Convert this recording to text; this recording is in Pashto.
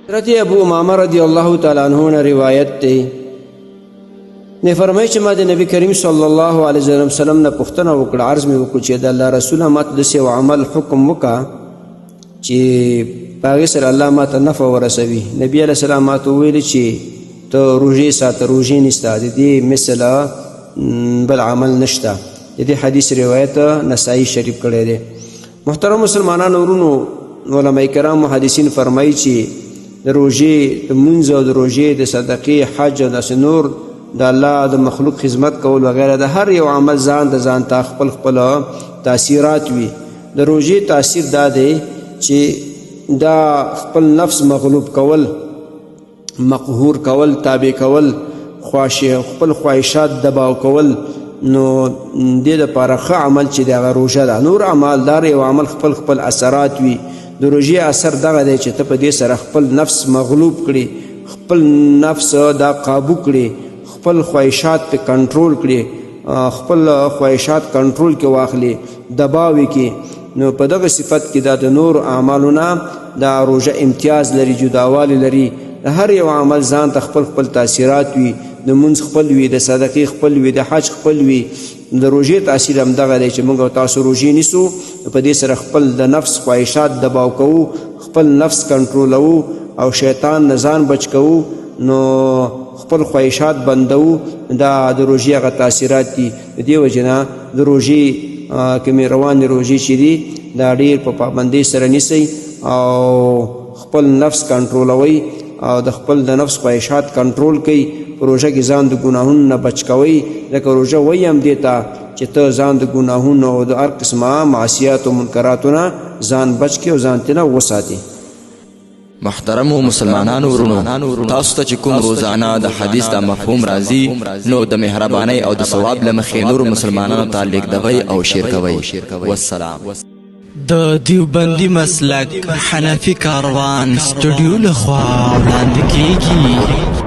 حضرت ابو امامه رضی الله تعالی عنہ نه روایت دی، نه فرمایي چې ما د نبی کریم صلی الله علیه وسلم نه پوښتنه وکړه، عرض مې وکړ چې د الله رسول ما ته داسې یو عمل حکم وکړه چې په هغې سره الله ما ته نفع ورسوي. نبی علیه السلام ما ته وویل چې ته روژې ساته، روژې نشته، د دې مثل بل عمل نشته. د دې حدیث روایت نسائی شریف کړی دی. محترم مسلمانانو ورونو، علماء کرام محدثین فرمایي چې د روژې د مونځ او د روژې د صدقې، حج او داسې نور د الله د مخلوق خدمت کول وغیره، د هر یو عمل ځان د ځان ته خپل خپل تاثیرات وي. د روژې تاثیر دا دی چې دا خپل نفس مغلوب کول، مقهور کول، تابع کول، خپل خواهشات دباو کول، نو دې دپاره ښه عمل چې د هغه روژه ده. نور اعمال دار یو عمل خپل خپل اثرات وي. د روژې اثر دغه دی چې ته په دې سره خپل نفس مغلوب کړي، خپل نفس دا قابو کړي، خپل خواهشات په کنټرول کړي، خپل خواهشات کنټرول کې واخلي، دباوي کې. نو په دغه صفت کې دا د نور اعمالو نه دا روژه امتیاز لري، جداوالی لري. د هر یو عمل ځان ته خپل خپل تاثیرات وي، د مونځ خپل وي، د صدقې خپل وي، د حج خپل وي. د روژې تاثیر هم دغه دی چې موږ او تاسو روژې نیسو، په دې سره خپل د نفس خواهشات دباو کوو، خپل نفس کنټرولوو او شیطان نه ځان بچ کوو، نو خپل خواهشات بندوو. دا د روژې هغه تاثیرات دي. د دې وجې نه د روژې کومې روانې روژې چې دي دا ډېر په پابندۍ سره نیسئ او خپل نفس کنټرولوئ او د خپل د نفس خواهشات کنټرول کړئ. په روژه کې ځان د ګناهونو نه بچ کوئ، ځکه روژه وایي هم دې ته چې ته ځان د ګناهونو او د هر قسمه معصیاتو منکراتو نه ځان بچ کړې او ځان ترې نه وساتې. محترمو مسلمانانو ورونو، تاسو ته چې کوم روزانه د حدیث دا مفهوم راځي نو د مهربانۍ او د ثواب له مخې نورو مسلمانانو ته لیږدوئ او شیر کوئ. والسلام. د دیوبندي مسلک حنفي کاروان سټوډیو لخوا وړاندې کیږي.